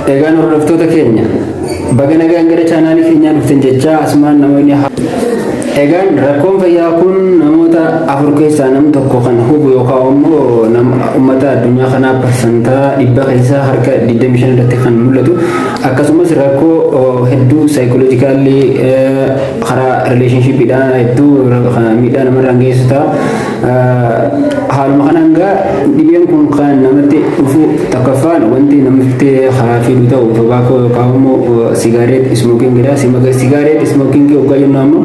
Egaan hordoftoota keenya, baga nagaan gara chaanaalii keenyaa dhuftan jechaa, asumaan namoonni. Egaan rakkoon fayyaa kun namoota afur keessaa nam tokko kan hubu yookaan immoo uummata addunyaa kanaa 100% keessaa harka 25 irratti kan mul'atu, akkasumas rakkoo hedduu psychologically, karaa relationshipiidhaan hedduu miidhaa namarraan geessisu ta'a. Haaluma kanaan gaa dhibeen kun kan namatti dhufu, tokkoffaan wanti namatti karaa fidu ta'u tobacco yookaan immoo cigarette smokingidha. Cigarette smokingii hoggaa jennu ammoo,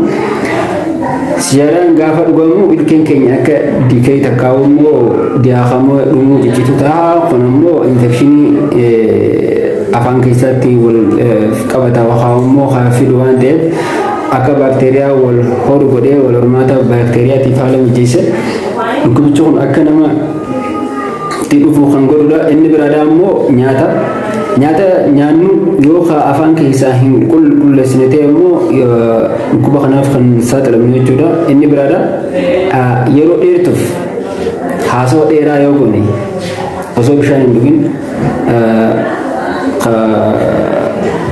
sigaaraan gaafa dhugamu ilkeen keenya akka decay takkaa'u immoo diyaakamuu, dhumuu, ciccitu ta'a. Kun ammoo infectionii afaan keessatti wal qabata yookaan immoo kan fidu waan ta'eef, akka baakteeriyaa wal horu godhee wal hormaata baakteeriyaatiif haala mijeesse, dhukkubichi kun akka nama itti dhufu kan godhudha. Inni biraadhaa immoo nyaata. Nyaata nyaannu yoo afaan keessaa hin qulqulleessine ta'e immoo dhukkuba kanaaf kan saaxilamnu jechuudha. Inni biraadha, yeroo dheertuuf haasawa dheeraa yoo goone osoo bishaan hin dhugin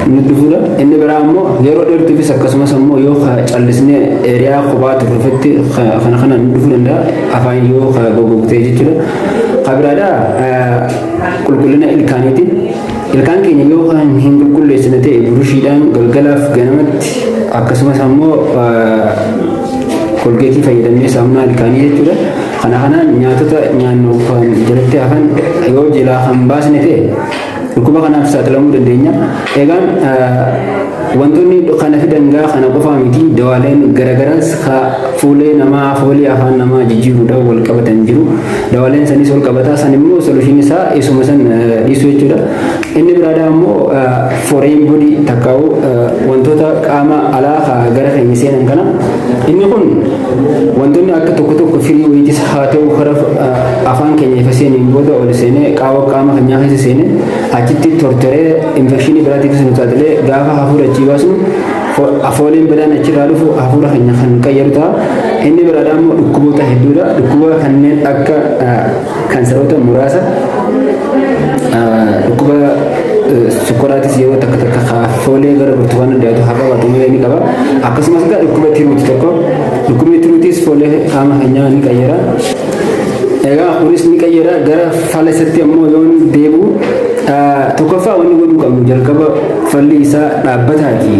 nu dhufuudha. Inni biraa immoo yeroo dheertuufis akkasumas immoo yoo callisnee area kophaa turreetti kana kana nu dhufuu danda'a, afaan yoo goggogtee jechuudha. Kan biraadha, qulqullina ilkaaniiti. Ilkaan keenya yoo kan hin qulqulleessine ta'e, burushiidhaan galgalaaf ganamatti, akkasumas ammoo Colgateii fayyadamnee, saamunaa ilkaanii jechuudha. Kana kanaan nyaatota nyaannu kan jalatti hafan yoo jalaa kan baasne ta'e, dhukkuba kanaaf saaxilamuu dandeenya. Egaan wantoonni kana fidan gaa kana qofaa miti, dawaaleen garagaraas fuulee namaa, foolii afaan namaa jijjiiruudhaan wal qabatan jiru. Dawaaleen sanis wal qabataa, san immoo solution isaa isuma san dhiisuu jechuudha. Inni biraadhaa immoo foreign body takkaa'u, wantoota qaama alaa gara keenya seenan kana. Inni kun wantoonni akka tokko tokko firii wayiitis haa ta'u, karaa afaan keenya ifa seeneen booda ol seenee qaama qaama keenyaa keessa seenee achitti tortoree infectionii biraatiifis nu saaxilee, gaafa hafuura achii baasnu fooliin badaan achirraa dhufu hafuura keenya kan qayyaru ta'a. Inni biraadhaa immoo dhukkuboota hedduudha. Dhukkuba kanneen akka kaansaroota muraasa, dhukkuba sukkaraatis yeroo takka takka foolee gara burtukaana dhiyaatu haa qabaatu malee ni qaba. Akkasumas egaa dhukkuba tiruuti tokko. Dhukkubni tiruutis foolee qaama keenyaa ni qayyara. Egaa kunis ni qayyara. Gara fala isatti ammoo yoon deebi'u, tokkoffaa wanni godhuu qabnu, jalqaba falli isaa dhaabbataati.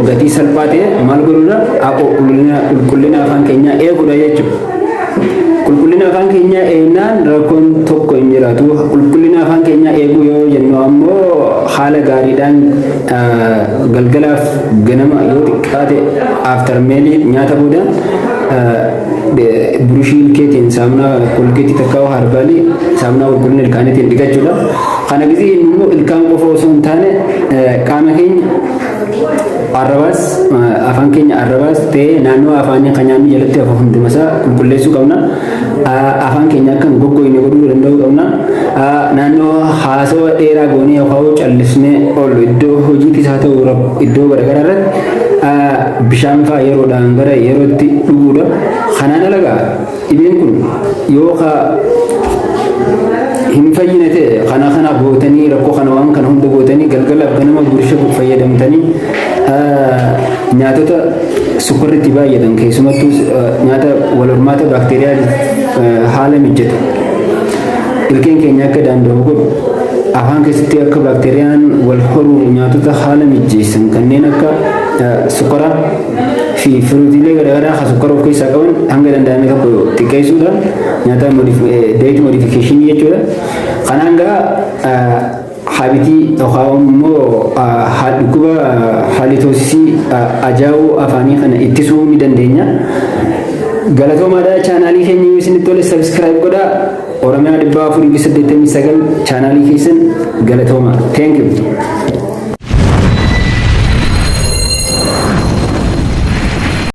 Gatii salphaa ta'e maal godhuudha? Qulqullina afaan keenyaa eeguudha jechuudha. Qulqullina afaan keenyaa eegnaan rakkoon tokko hin jiraatu. Qulqullina afaan keenyaa eeguu yoo jennu ammoo, haala gaariidhaan galgalaaf ganama, yoo xiqqaate after mealii, nyaata booda, burushii ilkeetiin, saamunaa Colgateii takkaa herbalii, saamunaa qulqullina ilkaaniitiin dhiqachuudha. Kana gisee inni immoo ilkaan qofa osoo hin taane, qaama keenya arrabaas, afaan keenya arrabaas ta'ee naannoo afaanii kan nyaanni jalatti hafu hundumasaa qulqulleessuu qabna. Afaan keenya akka hin goggogne godhuu danda'uu qabna. Naannoo haasawa dheeraa goonee yookaan callisnee oolu, iddoo hojiitis haa ta'u iddoo garaagaraa irratti, bishaan fa'aa yeroodhaan gara yerootti dhuguudha. Kanaan alagaa dhibeen kun yoo hin fayyine ta'e, kana kana gootanii, rakkoo kana waan kana hunda gootanii, galgala ganama burusha fayyadamtanii, nyaatota sukkarri itti baay'atan, keessumattuu nyaata wal hormaata baakteeriyaa haala mijatu, ilkeen keenya akka daanda'u godhu, afaan keessatti akka baakteeriyaan wal horu nyaatota haala mijeessan kanneen akka sukkaraa fi fruitiilee garaagaraa kan sukkara of keessaa qaban hanga danda'ame tokko xiqqeessuudhaan, nyaata diet modificationii jechuudha. Kanaan gaa habitii yookaan immoo dhukkuba halitosisii, ajaa'uu afaanii kana ittisuu ni dandeenya. Galatoomaadha. Chaanaalii keenya yoo isinitti tole subscribe godhaa. Oromiyaa 489 chaanaalii keessan. Galatooma. Thank you.